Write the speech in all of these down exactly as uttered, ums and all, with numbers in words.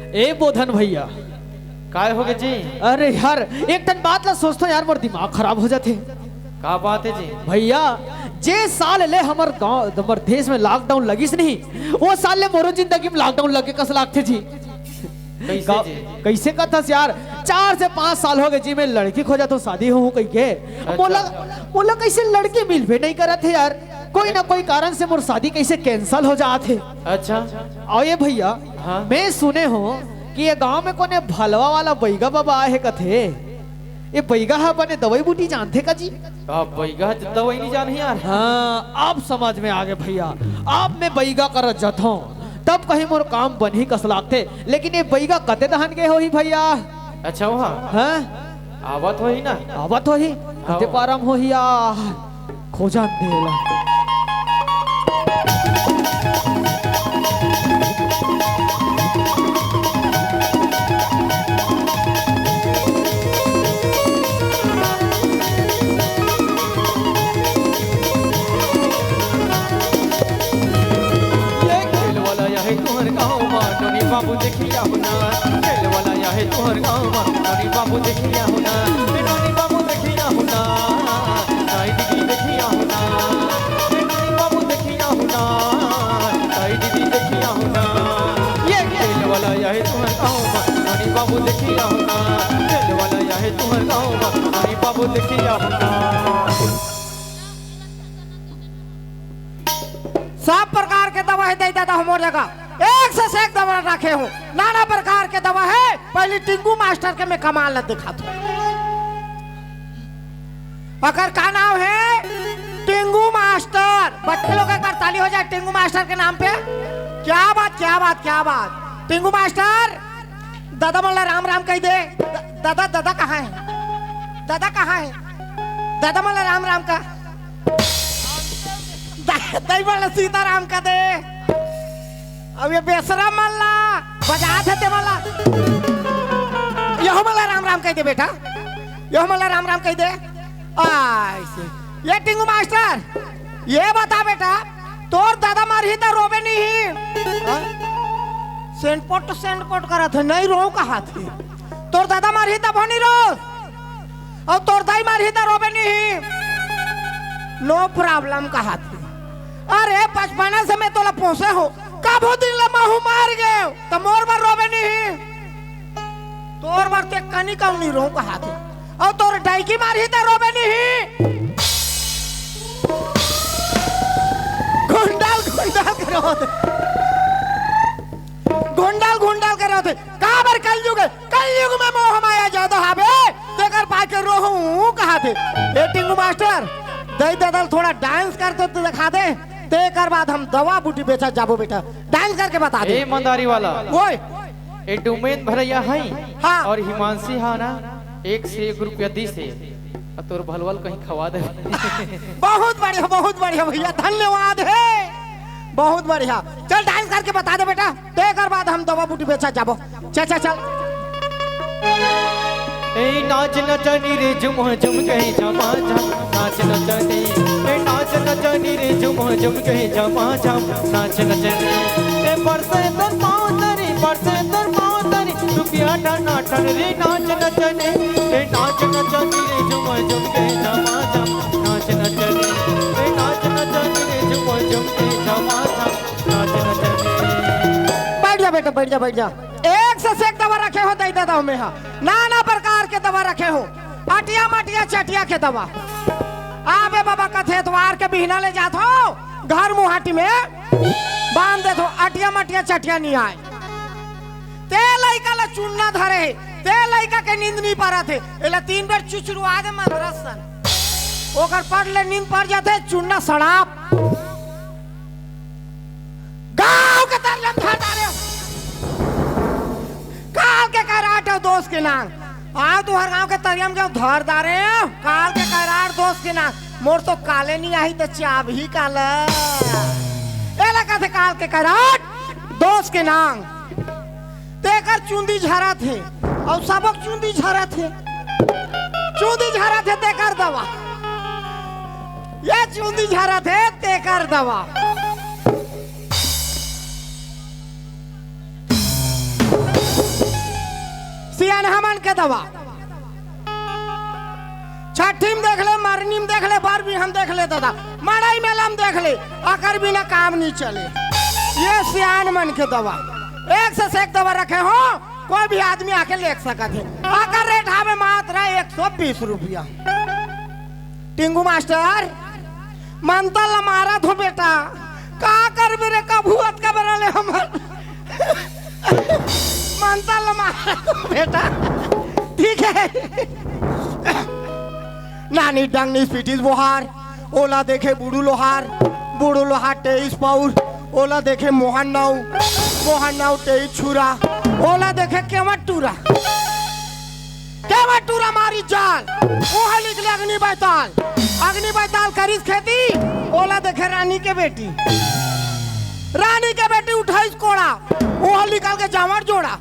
ए बोधन भैया। काय होगे जी? अरे यार, एक ठन बात ला सोचथों यार, मोर दिमाग खराब हो जाथे। का बात हे जी? भैया, जे साल ले हमर गांव, हमर देश में lockdown लगिस नहीं, वो साल ले मोरो जिंदगी में lockdown लगे कस लागथे जी। कइसे का, जी? कइसे कथस यार? चार से पांच साल होगे जी, मैं लड़की खोजत हों, शादी होहूं कहिके। अच्छा। मोला, मोला कइसे लड़की मिलबे नहीं करत हे यार। कोई ना कोई कारण से मोर शादी कइसे cancel हो जात हे। अच्छा। अउ ये भैया, हाँ। मैं सुने हों कि ये गांव में कोने भलवा वाला बइगा बाबा आए हे कथे। ये बइगा ह बने दवई बूटी जानथे का जी? अब बइगा ह दवई नहीं जानही यार। हाँ, अब समझ में आगे भैया। अब मैं बइगा करा जथों, तब कहीं मोर काम बनही कस लागथे। लेकिन ये बइगा कते दहन गे होही भैया? अच्छा, वो हाँ। हाँ? आवत होही ना? आवत होही। हाँ। कते पारम होही यार। खोजन दे ला। ये खेल वाला या हे तुहर गाँव मा, नोनी बाबू देखिया हो ना। खेल वाला या हे तुहर गाँव मा, नोनी बाबू देखिया हो ना। ए नोनी बाबू देखिया हो ना। ताई दीदी देखिया हो ना। ए नोनी बाबू देखिया हो ना। ताई दीदी देखिया हो ना। ये खेल वाला या हे तुहर गाँव मा, नोनी बाबू देखिया हो ना। खेल वाला या हे तुहर गाँव मा, नोनी बाबू देखिया हो ना। सब प्रकार के दवा हे दई ददा हो मोर जगह, एक से एक दवा रखे हों, नाना प्रकार के दवा हे। पहली टिंगू मास्टर के मैं कमाल ला दिखाथों। ओकर का नाम हे? टिंगू मास्टर। बच्चे लोग एक बार ताली हो जाए टिंगू मास्टर के नाम पे। क्या बात, क्या बात, क्या बात। टिंगू मास्टर, ददा मन ला राम राम कहि दे। द-, ददा, ददा कहाँ हे? ददा कहाँ हे? ददा मन ला राम राम कह। द-, दई मन ला सीताराम कह दे। अब ये बेसरा मन ला बजात हे ते मन ला। यहो मन ला राम राम कहि दे बेटा, यहो मन ला राम राम कहि दे। ऐसे। ये टिंगू मास्टर, ये बता बेटा, तोर ददा मरही त रोबे नहीं? हाँ? सेंटपोट सेंटपोट करत हे, नहीं रोहूं कहाथे। तोर ददा मरही त भनी रो, अउ तोर दाई मरही त रोबे नहीं? No problem कहाथे। अरे बचपना से मैं तोला पोसे हों, कभू दिन ला महूं मर गेंव त मोर बर रोबे नहीं? तोर बर ते कनी कम नहीं रोहूं कहाथे। अउ तोर डौकी मरही त रोबे नहीं? घुंडल घुंडल के रोथे। घुंडल घुंडल के रोथे। काबर कलयुग हे? कलयुग में मोह माया ज्यादा हावे, तेकर पाके रोहूं कहाथे। ए टिंगू मास्टर, दई ददा ल थोड़ा dance करके तो दिखा दे, तेकर बाद हम दवा बूटी बेचा जाबो बेटा। Dance करके बता दे। ए मंदारी वाला। ओए। ए डोमेन भरैया हे हाँ। अउ हिमांशी हा ना, एक से एक रुपया दिस हे, अउ तोर भलवा ल कहीं खवा दे। बहुत बढ़िया, बहुत बढ़िया भैया, धन्यवाद हे, बहुत बढ़िया। चल dance करके बता दे बेटा, तेकर बाद हम दवा बूटी बेचा जाबो। चल चल चल। ए नाच नचनी रे झुम झुम के झमा झम, नाच नचनी। ए नाच नचनी रे झुम झुम के झमा झम, नाच नचनी। ए बरसे तोर पाँव तरी, बरसे तोर पाँव तरी, रुपया टना टन रे नाच नचनी। ए नाच नचनी रे झुम झुम के झमा झम, नाच नचनी। ए नाच नचनी रे झुम झुम के झमा झम, नाच नचनी। बैठ जा बेटा, बैठ जा, बैठ जा। एक से एक दवा रखे हों दई ददा हो, मैं हा नाना प्रकार के दवा रखे हों, अटिया मटिया चटिया के दवा। आबे बाबा कथे एतवार के बिहना ले जाथों घर मुहाटी में बांध देथों, अटिया मटिया चटिया नहीं आय। ते लइका ला चुन्ना धरे हे, ते लइका के नींद नहीं परत हे, एला तीन बेर चुचुरवा दे मंदरस सन, ओकर पट ले नींद पर जाथे, चुन्ना सड़ाप। गांव के तरिया म धर डारे हो। काल के कराट हो दोस के नांग। आंव तुंहर गांव के तरिया म गेंव धर डारे हो। काल के कराट दोस के नांग। मोर तो काले नहीं आही त चाबही काला। एला कथे काल के कराट दोस के नांग। तेकर चुंदी झरत हे, अउ सबक चुंदी झरत हे। चुंदी झरत हे तेकर दवा। ये चुंदी झरत हे तेकर दवा। दवा। छट्ठी में देख ले, मरनी में देख ले, बारहवीं हम देख ले दादा, मड़ई मेला में देख ले, अकर बिना काम नहीं चले। ये सियान मन के दवा, एक से एक दवा रखे हो, कोई भी आदमी आके ले सकत हे। अकर रेट हवे मात्र एक सौ बीस रुपया। टिंगू मास्टर, मंतर ल मारत हो बेटा, का करबे रे, कभू अतका बरा ले हमर मंतर ल मारत हो बेटा। ठीक है, नानी डंगनी पीटिस बोहार, ओला देखे बूढ़ू लोहार, बूढ़ू लोहार टेइस पउर, ओला देखे मोहन नाऊ, मोहन नाऊ टेइस छुरा, ओला देखे केवट टूरा। केवट टूरा मारी जाल, ओह लिख ले अग्नि बैताल। अग्नि बैताल करिस खेती, ओला देखे रानी के बेटी। रानी के बेटी उठाइस कोड़ा, ओह निकल के जांवर जोड़ा।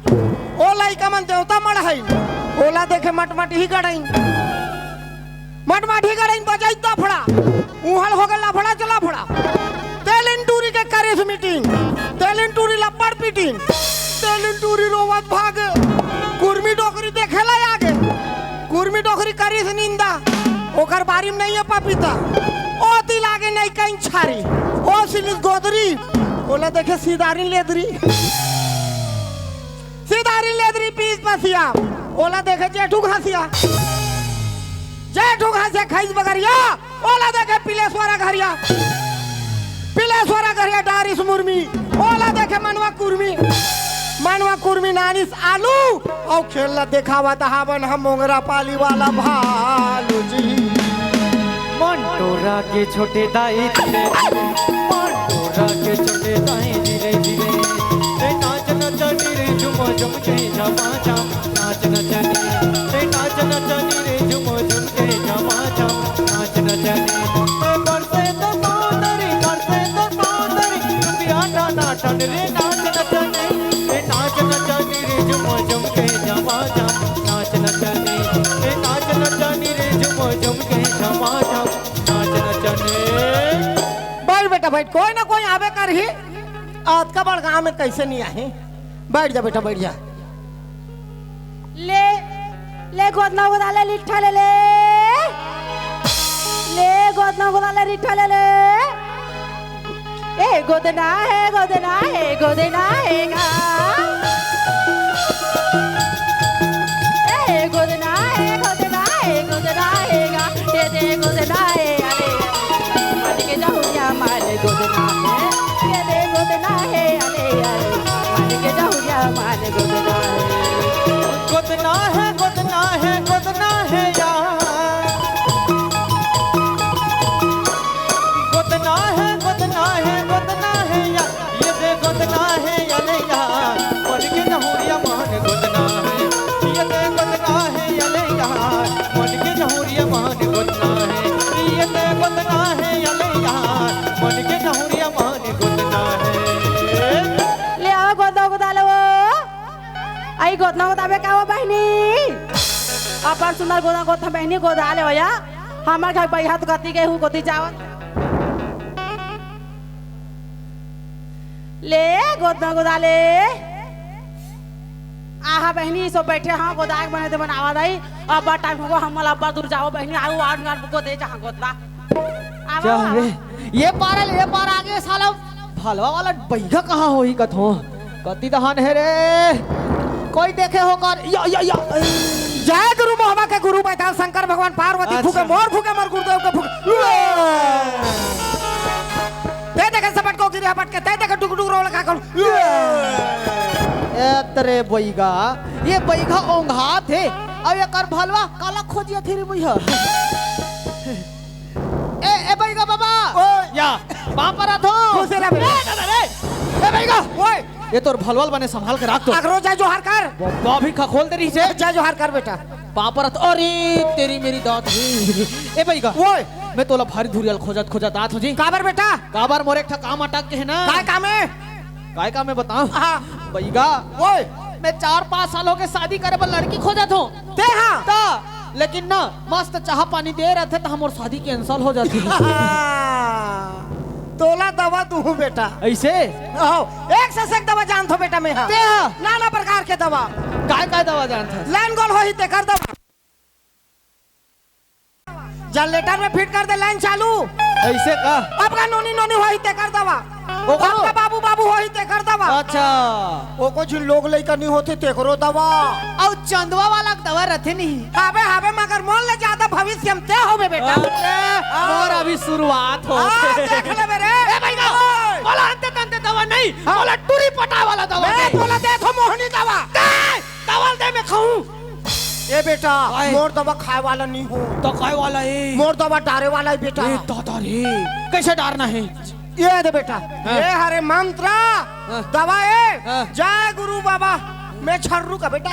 ओ लइका मन देवता मड़हई, ओला देखे मटमटही गड़ई। मटमाठी गड़ई बजाई दफड़ा, उहल हो गल लफड़ा च लफड़ा। तेलिन टूरी के करिस मीटिंग, तेलिन टूरी लपड़ पीटिंग, तेलिन टूरी रोवत भागे। कुर्मी डोकरी देखे ला आगे, कुर्मी डोकरी करिस निंदा, ओकर बारी में नहीं है पपीता। ओ तिल आगे नहीं कहीं छारी, ओ सिलिस गोदरी, ओला देखे सिदारी लेदरी। सिदारी लेदरी पीस पसिया, ओला देखे जेठू घासिया। जेठू घासिया खाइस बगरिया, ओला देखे पिलेश्वरा घरिया। पिलेश्वरा घरिया डारिस मुर्मी, ओला देखे मनवा कुर्मी। मनवा कुर्मी नानिस आलू, अउ खेल ला देखावत हावन हम मोंगरा पाली वाला भालू जी। मंटोरा के छोटे दाई धीरे धीरे, मंटोरा के छोटे दाई धीरे धीरे। ए नाच नचनी रे झुम झुम के झमा झम, नाच नचनी, ए नाच नचनी रे झुम झुम के झमा झम, नाच नचनी। ए बरसे तो पाँव तरी, बरसे तो पाँव तरी, रुपया टाना टन रे नाच नचनी। ए नाच नचनी रे झुम झुम के झमा झम, नाच नचनी। ए नाच नचनी रे झुम झुम के झमा झम, नाच नचनी। बैठ बेटा बैठ, कोई ना कोई आबे करही। अतका बड़ गांव में कैसे नहीं आही? बैठ जा बेटा, बैठ जा। ले, ले गोदना गोदा ले लिट्ठा ले ले। ले गोदना गोदा ले लिट्ठा ले ले। ए गोदना हे, गोदना हे, गोदना हे गा। ए गोदना हे, गोदना हे, गोदना हे गा। ए दे गोदना हे, अरे, अरे। मालिक जहुरिया माल गोदना हे। ए दे गोदना हे, अरे, अरे। मालिक जहुरिया माल गोदना हे। गोदना हे, गोदना हे, गोदना हे यार। गोदना हे, गोदना हे, गोदना हे यार। ये दे गोदना हे, अरे यार। मालिक जहुरिया माल गोदना हे। ये दे गोदना हे, अरे यार। मालिक जहुरिया माल गोदना हे। ये दे गोदना हे, अरे यार। मालिक जहुरिया माल गोदना हे। ले आओ गोदो गोदालो। आई गोदना गोदाबे का हो बहिनी? अपन सुंदर गोदा गोदा बहिनी गोदा ले होया। हमर घर बइहा तो कती गए हूँ, गोदी जावत। ले गोदना गोदा ले। आहा बहिनी, सो बैठे हाँ, गोदा के बने दे बनावा दाई। अब्बड़ टाइम होगो, हमला अब्बड़ दूर जाओ बहिनी, आऊ आठ मिनट को दे जहाँ गोदना। आवा, जा आवा। रे, ये पार ले, ये पार आगे साला भलवा वाला बइगा कहाँ होही कथो? कति दहान हे रे? कोई देखे हो कर? या, या, या। जय गुरु मोहबा के गुरु बैताल शंकर भगवान पार्वती अच्छा। फूके मोर फूके मोर गुरुदेव के फूके। ते देखे सपट को गिरे हपट के, ते देखे टुक टुक रोल का करू। ए तरे बइगा, ये बइगा ओंघात हे। अब एकर भलवा काला खोजिया थे रे बइहा। ए, ए बइगा बाबा। ओए। या, पाँव परत हो। खुश रह बे। ए, दादा रे। ए बइगा। ओए। ये तोर भलवल बने संभाल के राख तो। अगरो जय जोहार कर। बाबा भी खखोल दे रही से। जय जोहार कर बेटा। पाँव परत, अरे तेरी मेरी दात रे। ए बइगा। ओए। मैं तोला भारी धुरियल खोजत खोजत आत हो जी। काबर बेटा? काबर मोर एक ठा काम अटक के हे ना। काय काम हे? काय काम हे बताओ? हाँ। बइगा। ओए। मैं चार पाँच साल हो गए शादी करे बर लड़की खोजत हो। ते हाँ। ता, लेकिन ना, मस्त चाहा पानी दे रथे, त हमर शादी cancel हो जाती। तोला दवा दूहूं बेटा। अइसे? आओ, एक से एक दवा जानथों बेटा मैं हा। ते हा? नाना प्रकार के दवा। काय काय दवा जानथस? लैंगोल होही तेकर दवा। जनरेटर में फिट कर दे लाइन चालू। अइसे का? अब का नोनी नोनी होही तेकर दवा। ओकरो? अब का बाबू बाबू होही तेकर दवा। अच्छा। ओको झिन लोग लइका नी होथे तेकरो दवा। अउ चंदवा वाला के दवा रथे नहीं। हावे हावे मगर मोर ले ज्यादा भविष्य में ते होबे बेटा। अरे, हाँ। मोर अभी शुरुआत हाँ, होथे। देख लेबे रे। ए भाई का, ओए। मोला अंते तंते दवा नहीं, हाँ। मोला टूरी पटाए वाला दवा मैं दे। तोला देथों मोहनी दवा। दे, दवा दे मैं खाऊं। ए बेटा, आए। मोर दवा खाए वाला नहीं हो। तो खाए वाला है। मोर दवा डारे वाला है बेटा। ए दादा रे, कैसे डारना है? ये दे बेटा, हाँ। ये हरे मंत्र, हाँ। दवा है। हाँ। जय गुरु बाबा, मैं छर्रू का बेटा।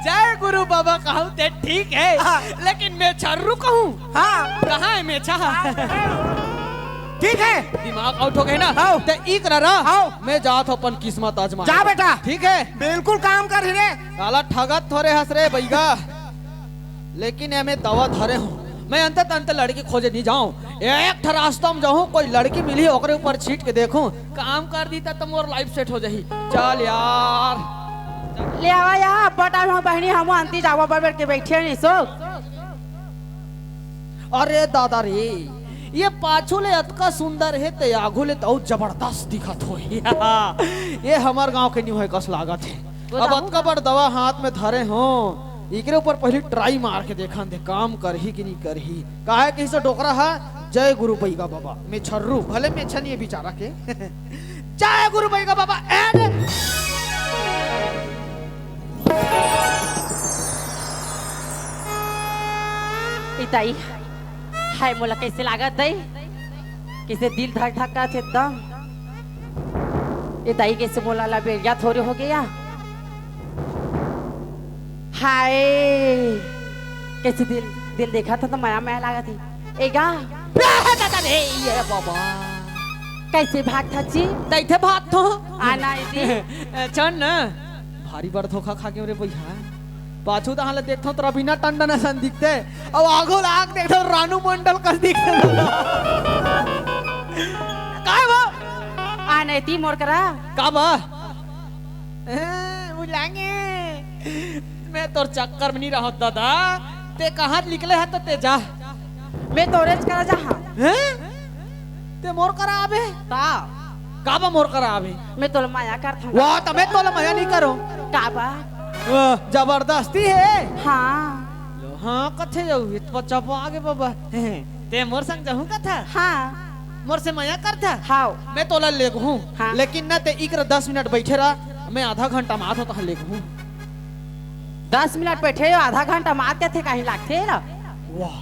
जय गुरु बाबा कहूँ ते ठीक है, हाँ। लेकिन मैं छर्रू कहूँ। हाँ। कहाँ है मेछा? ठीक है। दिमाग आउट हो गए ना? हाँ। ते इकरा रा। हाँ। मैं जात हों अपन किस्मत आजमा। जा बेटा। ठीक है। बिल्कुल काम कर रे। साला ठगत थोरे हस रे बइगा। लेकिन एमे दवा धरे हूँ। मैं अंते तंते लड़की खोजे नहीं जाऊँ। एक ठो रास्ता में जाऊँ, कोई लड़की मिली, ओकरे ऊपर छीट के देखूँ। काम कर दी त मोर लाइफ सेट हो जाही। चल यार। ले आवा या, अब्बड़ टाइम हो बहिनी, हम अंती जावा बर बैठ के बैठे नहीं सो। अरे दादा रे, ये पाछू ले अतका सुंदर हे, ते आघू ले त अउ जबरदस्त दिखत होही। ये हमर गांव के नी होय कस लागत हे। वो अब जाहू अतका बड़ दवा हाथ में धरे हो, इकरे ऊपर पहली ट्राई मार के देखन दे, काम करही कि नी करही। काहे कहिसे डोकरा हा, "जय गुरु बइगा बाबा, मैं छर्रू, भले मैं छनिए बेचारा के।" जय गुरु बइगा बाबा, ए रे। ए दाई, हाय मोला कैसे लागत दाई? कैसे दिल धक धक करत हे एकदम? ए दाई, कैसे मोला लबेरिया थोरे हो गया? हाय, कैसे दिल, दिल देखा था तो मया मया लागत हे। ए गा, दादा रे, ये बाबा। कैसे भागथस जी? तैथे भागथों। आना इति। छोड़ ना। भारी बड़ धोखा खा गेंव रे भइया। पाछू तहाँ ले देखथों त रवीना टंडन असन दिखथे, अउ आघू ला आके देखथों रानू मंडल कस दिखथे। काय बा? आना इति मोर करा। का बा? ए, उलांगे। मैं तोर चक्कर में नहीं रहत दादा। ते कहाँ निकले हा त ते जा। मैं तोरेच करा जाहा। हैं? ते मोर करा आबे? ता। का बा मोर करा आबे? मैं तोला मया करथों। वाह, त मैं तोला मया नहीं करों। का बा? वाह, जबरदस्ती हे। हाँ। लो, हाँ, कथे जाऊ, इत बच्चा पा आगे बाबा। ते मोर संग जाहूँ कथा? हाँ। मोर से मया करथा? हाव। मैं तोला लेगहूँ। हाँ। लेकिन ना ते इकरा दस मिनट बैठे रह, मैं आधा घंटा में आथों तहाँ लेगहूँ। दस मिनट बैठे हो, आधा घंटा में आत कथे कहीं लागथे ला। वाह,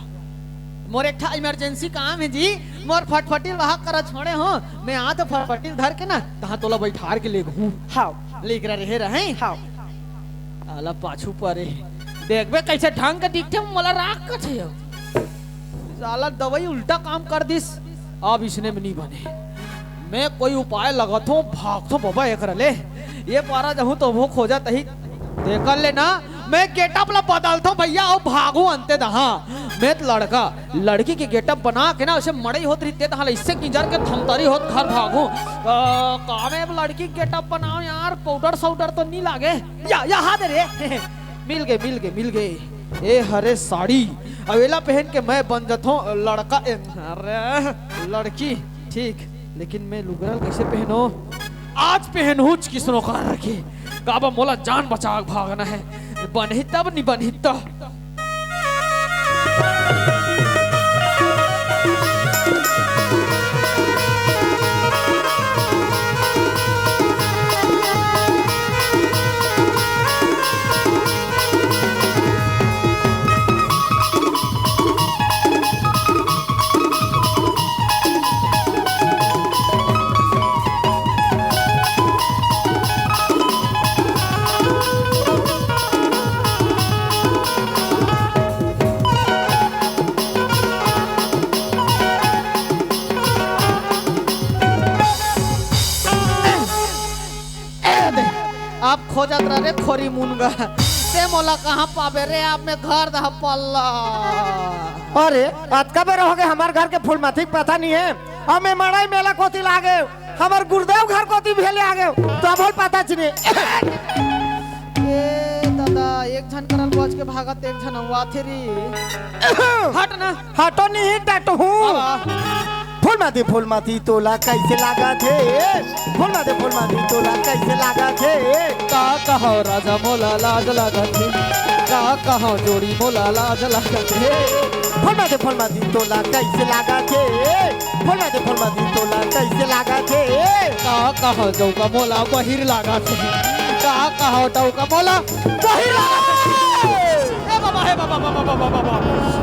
मोर एक ठा इमरजेंसी काम हे जी, मोर फटफटी ल वहाँ करा छोड़े हों, मैं आथों फटफटी ल धर के ना, तहाँ तोला बैठार के लेगहूँ। हाव। ले इकरा रहे रहे। हाव। आला पाछू परे। देखबे कैसे ढंग के दिखथे, मोला राख कथे हो। साला दवाई उल्टा काम कर दिस, अब इसने में नहीं बने। मैं कोई उपाय लगाथों, भागथों बाबा एकरा ले। ये पारा जाहूँ तो वो खोजा तही। देख ले ना, मैं गेटअप ला बदलथों भइया, अउ भागहूँ अंते तहाँ। मैं त लड़का, लड़की के गेटअप बना के ना, उसे मड़ई होत रहिथे तहाँ ले, इससे किंजर के थमतरी होत घर भागहूँ। अ, का मैं लड़की के गेटअप बनाओ यार, पाउडर साउडर तो नहीं लागे? या, या, हा दे रे। मिल गे, मिल गे, मिल गे। ए हरे साड़ी, अब एला पहन के मैं बन जथों लड़का, ए, अरे, लड़की, ठीक, लेकिन मैं लुगरा ल कैसे पहनों? आज पहनहूँच किसनो कर के, काबर मोला जान बचा के भागना हे, बनही तब नहीं बनही त। ए दे, आप खोजत रह रे खोरी मुनगा। ते मोला कहाँ पाबे रे, आप में घर दह पल्ला। अरे, अतका बेर होगे हमर घर के फूलमाती के पता नहीं है। अब मैं मड़ई मेला कोती लागे, हमर गुरुदेव घर कोती भेले आगे, तो अब होल पता चने। ए दादा, एक झन करल बच के भागत, एक झन अउआथे रे। हट ना। हटो नहीं, डटहूँ। बाबा। फूलमाती, फूलमाती तोला कैसे लागत हे? फूलमाती, फूलमाती तोला कैसे लागत हे? का कहव राजा मोला लाज लागत हे, का कहव जोड़ी मोला लाज लागत हे। फूलमाती, फूलमाती तोला कैसे लागत हे? फूलमाती, फूलमाती तोला कैसे लागत हे? का कहव डौका मोला बहिर लागत हे, का कहव डौका मोला बहिर लागत हे। ए बाबा, हे बाबा, बाबा, बाबा, बाबा।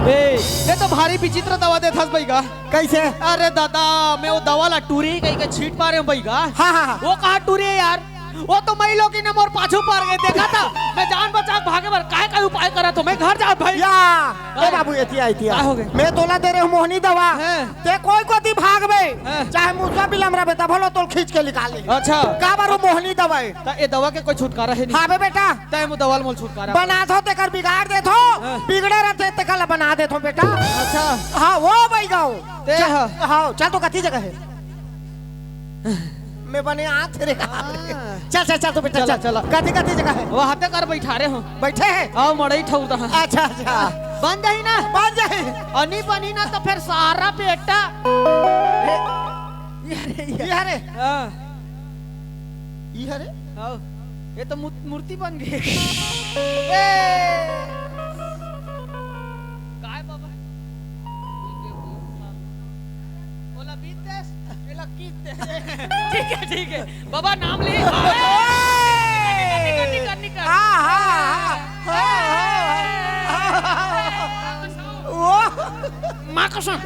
ए, ये तो भारी विचित्र दवा देथस बइगा। कैसे? अरे दादा, मैं वो दवा ला टूरी कहि के छीट पारे हूँ बइगा। हाँ, हाँ, हाँ। वो कहाँ टूरी है यार? वो तो मई लोग ने मोर पाछू पार गए, देखा था? मैं जान बचा के भागे बर काय काय उपाय करा तो मैं घर जा भाई। या, ए हाँ। बाबू, एतिया, एतिया। का हो गए? मैं तोला दे रहे हूँ मोहनी दवा। हाँ। ते कोई कोती भागबे, हाँ। चाहे मूसा बिलम रहबे, तब होलो तोल खींच के निकाल ले। अच्छा। का बार वो मोहनी दवा है? त ए दवा के कोई छुटकारा है नहीं। हाँ बे बेटा। तय मु दवा ल मोल छुटकारा। बना दो तेकर बिगाड़ देथो, हाँ। बिगड़े रहते तेकर ला बना देथो बेटा। अच्छा। हाँ, वो बइगा। ते चल, ह। हाँ, चल तो कती जगह है? मैं बने आत रे। हाँ। चल, चल, चल तो बेटा, चला, चल। चला। कती, कती जगह है? वो हाथे कर बैठा रहे हो। बैठे हैं? आओ, मड़ई ठौर दहा। अच्छा, अच्छा। बन जाही ना? बन जाही। अनि बनी ना तो फिर सारा बेटा। ये, ये, ये। ये हरे। हाँ। ये हरे। आओ। ये तो मू-, मूर्ति बन गई। ए! काय बाबा? ओला बीत देस, एला कीत देस। ठीक है, ठीक है। बाबा नाम ले। निकर, निकर, निकर। हाँ, हाँ, हाँ, हाँ, हाँ, हाँ। वो माँ कसम,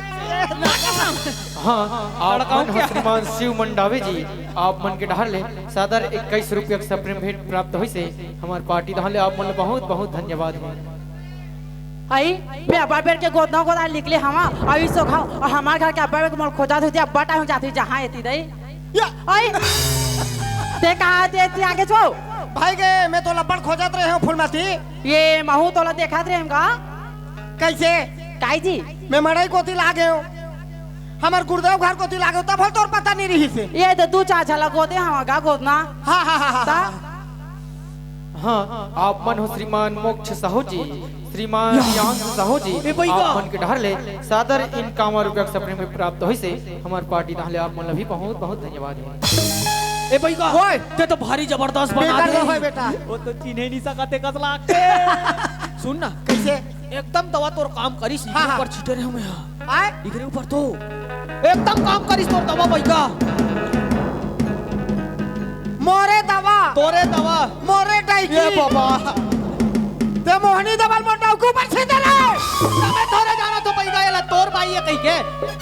माँ कसम। हाँ, आप मन ह श्रीमान शिव मंडावी जी, आप मन के डहर ले सादर इक्कीस रुपया के सप्रेम भेंट प्राप्त होइस हे। हमर पार्टी डहर ले आप मन ल बहुत बहुत धन्यवाद हे। अई, मैं अब्बड़ बेर के गोदना गोदा निकले हवा, अई सो खाओ, अउ हमर घर के अब्बड़ बेर के मोर खोजत होती, अब्बड़ टाइम जाती जहाँ एती दई। या। अई, ते कहाँ ते एती आगे छो? भाई गे, मैं तो लब्बड़ खोजत रहे हूँ फूलमती। ये महू तोला देखत रहे हम का? कैसे? काई जी? मैं मड़ई कोती लागे हूँ, हमर गुरुदेव घर कोती लागे हूँ, तब होल तोर पता नहीं रही से। ये तो दू चार झलक गोदे हवा गा गोदना। हाँ, हाँ, हाँ, हाँ, ता? हाँ। हाँ, आप मन हो श्रीमान मोक्ष साहू जी, श्रीमान या। रियांश साहू जी, ए भाई आप का? मन के डहर ले सादर इनकामा रुपया के सप्रेम भेंट प्राप्त होइस हे। हमर पार्टी डहर ले आप मन ल भी बहुत बहुत धन्यवाद हे। ए भाई का? ओए! ते तो भारी जबरदस्त बना बेटा दे। ना होय बेटा। वो तो चिन्हे नहीं सकत हे कसला के। सुन ना। कैसे? एकदम दवा तोर काम करिस, हाँ, इकरे हाँ। ऊपर छिटे रहे हूँ मैं, हाँ। आय? इकरे ऊपर तो एकदम काम करिस तोर दवा बइगा। मोरे दवा। तोरे दवा। मोरे डाइकी। ए बाबा। ते मोहनी दवा ल मोर डाउकी ऊपर छिटे रहे। तबे थोरे जाना तो बइगा, एला तोर बाई हे कहि के।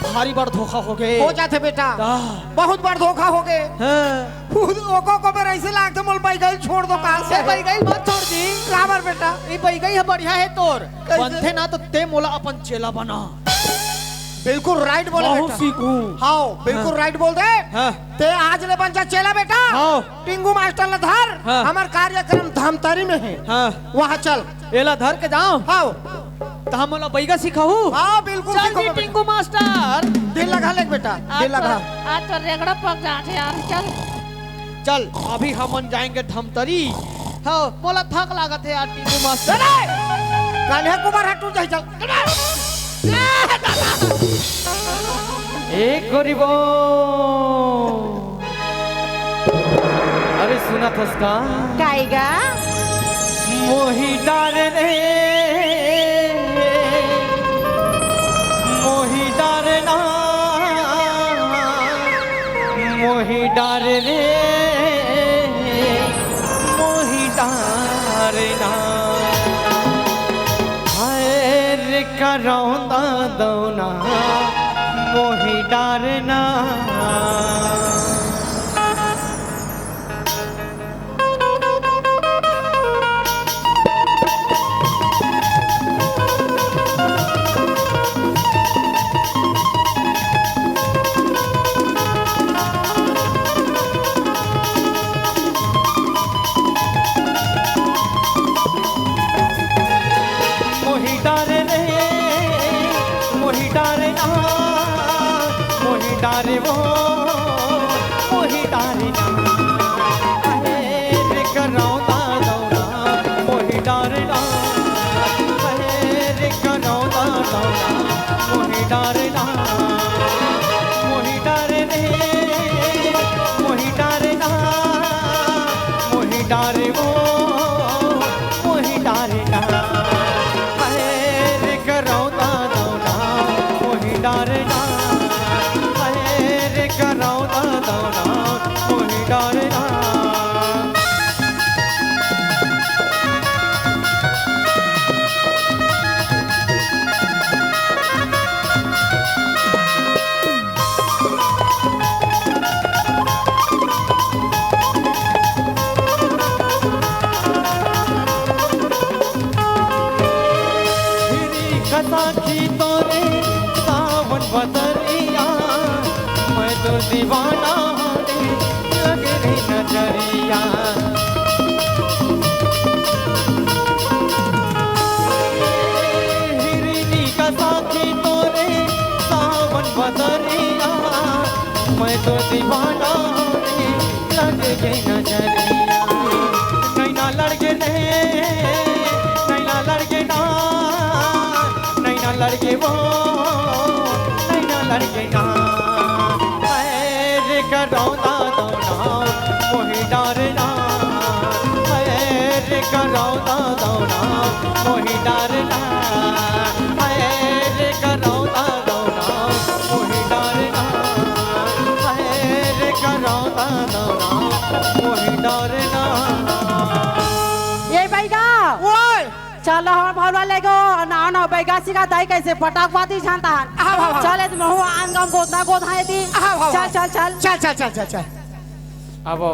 भारी बड़ धोखा हो गे। हो जाथे बेटा। आह। बहुत बड़ धोखा हो गे। हाँ। खुद ओको को मेर ऐसे लागथे, मोल बइगा ल छोड़ दो कहाँ से? ए, बइगा ल मत छोड़ दी। काबर बेटा? ए बइगा ह बढ़िया हे तोर। कैसे? बनथे ना तो ते मोला अपन चेला बना। बिल्कुल राइट बोले महू बेटा। सीखू। हाँ, बिल्कुल हाँ। राइट बोल दे। हाँ। ते आज ले बन जा चेला बेटा। हाँ। टिंगू मास्टर ल धर, हाँ। हमर कार्यक्रम धमतरी में हे। हाँ। वहाँ चल। एला धर के जाओ। हाँ। त हम ओला बइगा सिखाहू? हाँ, बिल्कुल चल सिखाहू जी, बेटा। टिंगू मास्टर। दिल लगा ले बेटा, दिल आज लगा। तो, आज तो रेगड़ा पक जात हे यार, चल। चल, अभी हमन जाएंगे धमतरी। हाँ, मोला थक लागत हे यार, टिंगू मास्टर। चल रे! कान्हा कुमार हटू जाई, चल। ए गरीबो। अरे सुनत हस का? काई गा? मोही डार रे, मोही डार ना, मोही डार रे, मोही डार ना। हाय रे करौंदा दौना, मोही डार ना। डारे वो मोही डारे ना, हरे करौता दौना मोही डारे ना, हरे करौता दौना मोही डारे ना। हिरी कसाखी तोरे सावन बदरिया, मैं तो दीवाना रे, लगे रे नजरिया। हिरनी कसाखी तोरे सावन बदरिया, मैं तो दीवाना रे, लगे नजरिया। नैना लड़के ने, नैना लड़के ना, नैना लड़के वो, नैना लड़के ना। पैर करौदा दौना मोही डारना, पैर करौदा दौना मोही डारना, पैर करौदा दौना मोही डारना, पैर करौदा दौना मोही डारना। ये बैगा, ओए! चल, हमर भौला ले गो, ना, ना, बैगा सिखा दाई कैसे पटाक पाती जानता है। हाँ, हाँ, हाँ। चल, ए महू आन गम गोदना गोद है दी। हाँ, हाँ, चल, हाँ। चल, चल। चल, चल, चल, चल, चल। अब वो